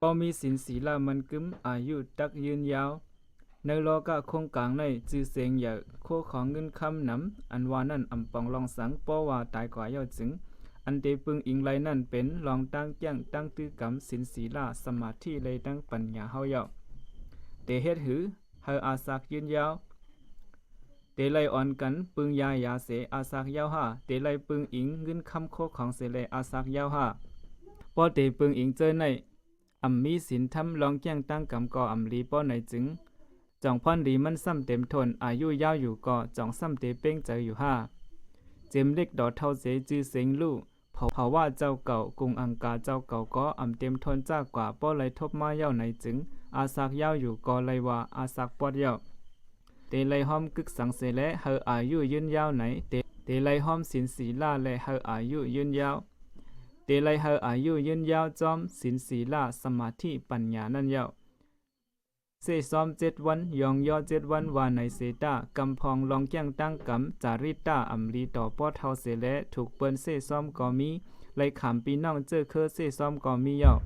ບໍ່ມີສິນສີລະໝັ້ນກຶມ ອາຍຸຈັກຍືນຍາວ. ໃນໂລກະຄົງກາງໃນ ຊື່ສຽງໃຫຍ່ ໂຄຂອງເງິນຄຳນຳ ອັນວ່ານັ້ນອຳປອງລອງສັງ ເພາະວ່າຕາຍກວ່າແລ້ວຈຶ່ງ ອັນເຕປຶງອີງໄດ້ນັ້ນເປັນ ລອງຕັ້ງແຈ້ງຕັ້ງຕື້ກຳ ສິນສີລະ ສະມາທິ ແລະ ທັງປັນຍາເຮົາເຈົ້າ ເຕເຮັດຫື ໃຫ້ອາສັກຍືນຍາວ. ເຕໄດ້ອ່ອນກັນປຶງຢາຢາເສ ອາສັກຍາວຫາ ເຕໄດ້ປຶງອີງເງິນຄຳໂຄຂອງເສແລ ອາສັກຍາວຫາ. ເພາະເຕປຶງອີງເຈີໃນ ອຳມີສິນທຳ ລອງແຈ້ງຕັ້ງກຳກໍອຳດີ ເພາະໃນຈຶ່ງ ຈ່ອງພອນດີມັນຊ້ຳເຕັມທົນ ອາຍຸຍາວຢູ່ກໍ ຈ່ອງຊ້ຳເຕເປ່ງໃຈຢູ່ຫາ. ເຈັມເລັກດອກເທົາເສ ຈື່ເສັງລູ້ ເພາະ ເພາະວ່າເຈົ້າເກົ່າ ກຸງອັງກາເຈົ້າເກົ່າກໍອຳເຕັມທົນຈ້າກວ່າ ເພາະໄດ້ທົບມາຍາວໃນຈຶ່ງ ອາສັກຍາວຢູ່ກໍໄດ້ວ່າອາສັກປອດຍາວ. ເຕໄດ້ຮ່ອມກຶກສັງເສແລ ໃຫ້ອາຍຸຍືນຍາວໃນ ເຕ ເຕໄດ້ຮ່ອມສິນສີລະ ແລະ ໃຫ້ອາຍຸຍືນຍາວ. ເຕໄດ້ໃຫ້ອາຍຸຍືນຍາວຈອມສິນສີລະ ສະມາທິ ປັນຍານັ້ນຍາວ. ເຊຊອມເຈັດວັນ ຢອງຍໍເຈັດວັນ ວ່າໃນເສຕາ ກຳພອງລອງແຈ້ງຕັ້ງກຳ ຈາຣິດຕາອຳລີຕໍ່ພໍ່ເຖົ້າເສແລ ຖືກເປີ້ນເຊຊອມກໍມີ ໄລ່ຂາມພີ່ນ້ອງເຈີເຄີເຊຊອມກໍມີຍາວ.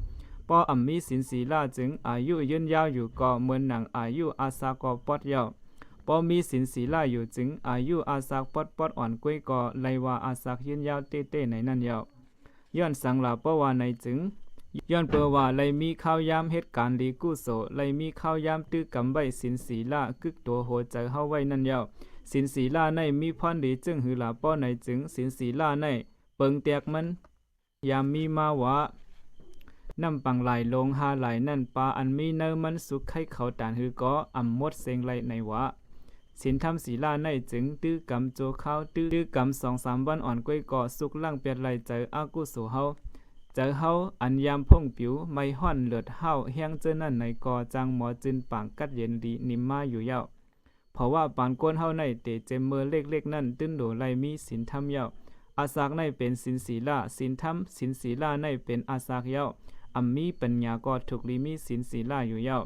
ເພາະອຳມີສິນສີລະຈຶ່ງ ອາຍຸຍືນຍາວຢູ່ກໍ ເໝືອນໜັງອາຍຸອາສາກໍປອດຍາວ. ເພາະມີສິນສີລະຢູ່ຈຶ່ງ ອາຍຸອາສັກປອດປອດອ່ອນກ້ວຍກໍ ໄລ່ວ່າອາສັກຍືນຍາວເຕ້ໆໃນນັ້ນຍາວ. ຍ້ອນສັງລະ ເພາະວ່າໃນຈຶ່ງ ຍ້ອນເພາະວ່າໄດ້ມີຄາວຍາມເຮັດການດີກຸໂສ ໄດ້ມີຄາວຍາມຕື້ກຳໄວ້ສິນສີລະ ກຶກຕົວຫົວໃຈເຮົາໄວ້ນັ້ນຍາວ. ສິນສີລະໃນມີພອນດີຈຶ່ງຫືລະ ເພາະໃນຈຶ່ງ ສິນສີລະໃນ ເປິງແຕກມັນ ຍາມມີມາວ່າ ນ້ຳປັງຫຼາຍລົງຫາຫຼາຍນັ້ນ ປາອັນມີເນີມັນສຸກໄຂ່ເຂົ້າຕານຫືກໍ ອຳໝົດເສັງໄລໃນວ່າ. ສິນທຳສີລາໃນຈຶ່ງ ຕື້ກຳຊົ່ວຄາວ ຕື້ ຕື້ກຳສອງສາມວັນອ່ອນກ້ວຍກໍ ສຸກລ້າງປຽດໄລ່ໃຈອະກຸໂສເຮົາ ໃຈເຮົາອັນຍາມພົ່ງປິວ ໄໝ້ຮ້ອນເລືອດຫ້າວແຮງເຈີນັ້ນໃນກໍ ຈັ່ງໝໍຈືນປາງກັດເຢັນດີນິມມາຢູ່ຍາວ. ເພາະວ່າປານຄົນເຮົາໃນເຕເຈັມເມີເລັກໆນັ້ນ ຕື່ນໂດໄລມີສິນທຳຍາວ. ອາສາກໃນເປັນສິນສີລາ ສິນທຳ ສິນສີລາໃນເປັນອາສາກຍາວ. ອຳມີປັນຍາກໍທຸກລີມີສິນສີລາຢູ່ຍາວ.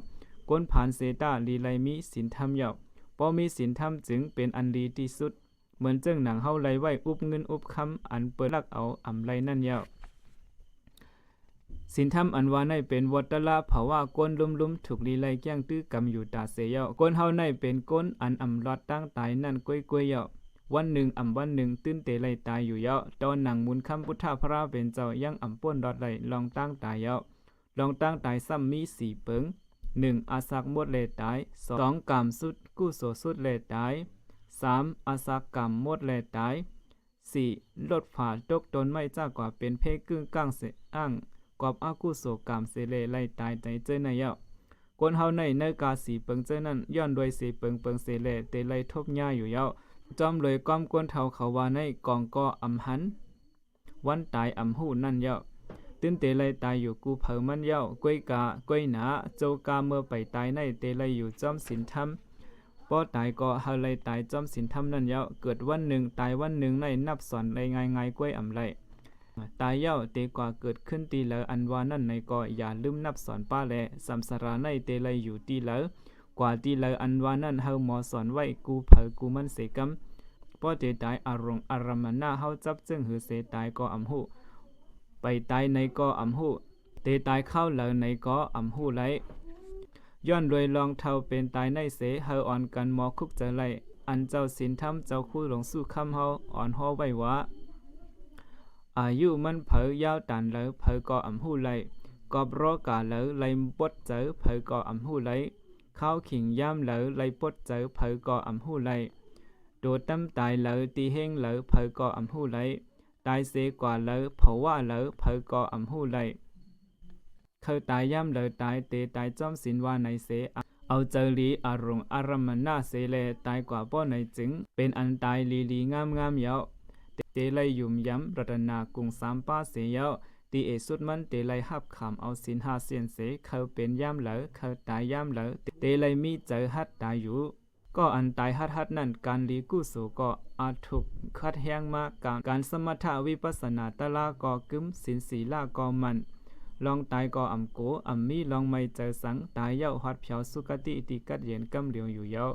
ຄົນຜານເສຕາລີໄລມີສິນທຳຍາວ. ເພາະມີສິນທຳຈຶ່ງເປັນອັນດີທີ່ສຸດ ເໝືອນເຊິ່ງໜັງເຮົາໄລໄວ້ອຸບເງິນອຸບຄຳ ອັນເປີນລັກເອົາອຳໄລນັ້ນຍາວ. ສິນທຳອັນວ່າໃນເປັນວັດຕະລະ ເພາະວ່າຄົນລຸມໆ ທຸກລີໄລແກ້ງຕື້ກຳຢູ່ຕາເສຍາວ. ຄົນເຮົາໃນເປັນຄົນອັນອຳລອດຕັ້ງຕາຍນັ້ນກ້ວຍໆຍາວ. ວັນໜຶ່ງອຳວັນໜຶ່ງ ຕື່ນເຕໄລຕາຍຢູ່ຍາວ. ຕອນໜັງມູນຄຳພຸດທະພະລາເປັນເຈົ້າ ຍັງອຳປົ້ນລອດໄລລອງຕັ້ງຕາຍຍາວ. ລອງຕັ້ງຕາຍຊ້ຳມີສີ່ເປິງ. ໜຶ່ງ ອາສັກໝົດແລຕາຍ. ສອງ ກາມສຸດ ກຸໂສສຸດແລຕາຍ. ສາມ ອາສັກກາມໝົດແລຕາຍ. ສີ່ ລົດຝາຕົກຕົ້ນໄມ້ຈາກກວ່າເປັນເພກຶ້ງກ້າງເສອ້າງ ກອບອະກຸໂສກາມເສເລໄລຕາຍໃນເຈີໃນຍາວ. ຄົນເຮົາໃນເນີກາສີເປິງເຈີນັ້ນ ຍ້ອນດ້ວຍເສເປິງເປິງເສແລເຕໄລທົບຍາຢູ່ຍາວ. ຈອມລວຍຄວາມຄົນເຖົ້າເຂົາວ່າໃນ ກອງກໍອຳຫັນ ວັນຕາຍອຳຮູ້ນັ້ນຍາວ. ຕື່ນເຕໄລຕາຍຢູ່ກູ່ເຜີມັນຍາວ. ກ້ວຍກາ ກ້ວຍໜາ ໂຈກາເມີໄປຕາຍໃນເຕໄລຢູ່ຈອມສິນທຳ. ບໍ່ຕາຍກໍເຮົາໄລຕາຍຈອມສິນທຳນັ້ນຍາວ. ເກີດວັນໜຶ່ງ ຕາຍວັນໜຶ່ງໃນ ນັບສອນໄລງ່າຍໆກ້ວຍອຳໄລ. ຕາຍຍາວເຕກວ່າເກີດຂຶ້ນທີ່ໃດອັນວ່ານັ້ນໃນກໍ ຢ່າລືມນັບສອນປ້າແລ. ສຳສາລາໃນເຕໄລຢູ່ທີ່ໃດ ກວ່າທີ່ໃດອັນວ່ານັ້ນ ເຮົາໝໍສອນໄວ້ກູ່ເຜີກູ່ມັນເສກຳ. ເພາະເຕຕາຍອາລົງອາລະມະນະ ເຮົາຈັບເຊິ່ງຫືເສຕາຍກໍອຳຮູ້ ໄປຕາຍໃນກໍອຳຮູ້ ເຕຕາຍຄາວໃດໃນກໍອຳຮູ້ໄດ້. ຍ້ອນລວຍລອງເຖົ້າເປັນຕາຍໃນເສ ເຮົາອ່ອນກັນໝໍຄຸກເຈີໄລ. ອັນເຈົ້າສິນທຳເຈົ້າຄູຫຼວງສູ້ຄຳເຮົາອ່ອນຫໍໄວ້ວ່າ ອາຍຸມັນເຜີຍາວຕານໃດ ເຜີກໍອຳຮູ້ໄດ້. ກອບລໍກາໃດໄລປົດເຈີ ເຜີກໍອຳຮູ້ໄດ້. ຄາວຂິງຍາມໃດໄລປົດເຈີ ເຜີກໍອຳຮູ້ໄດ້. ໂຕຕຳຕາຍໃດ ຕີເຮງໃດ ເຜີກໍອຳຮູ້ໄດ້. ຕາຍເສກວ່າໃດ ເຜາວ່າໃດ ເຜີກໍອຳຮູ້ໄດ້. ເຂົາຕາຍຍາມໃດຕາຍ ເຕຕາຍຈອມສິນວ່າໃນເສ ເອົາເຈີລີອາລົງອາລະມະນະເສແລ ຕາຍກວ່າບໍ່ໃນຈຶ່ງ ເປັນອັນຕາຍລີໆງາມໆຍາວ. ເຕໄລຫຍຸມຢຳລັດຕະນາກຸງສາມປາເສຍາວ. ທີ່ເອສຸດມັນເຕໄລຮັບຂາມເອົາສິນຫ້າເສັ້ນເສ ເຂົາເປັນຍາມໃດ ເຂົາຕາຍຍາມໃດ ເຕໄລມີໃຈຮັດຕາຍຢູ່. ກໍອັນຕາຍຮັດໆນັ້ນ ການດີກຸໂສກໍອາດຖືກຂັດແຮງມາ ການ ການສະມະຖະວິປັດສະນາຕະລາກໍກຶມ ສິນສີລາກໍໝັ້ນ ລອງຕາຍກໍອຳໂກ ອຳມີລອງໄໝ້ໃຈສັງ ຕາຍຍາວຮອດແຜວສຸຄະຕິທີ່ກັດເຢັນກຳຫຼຽວຢູ່ຍາວ.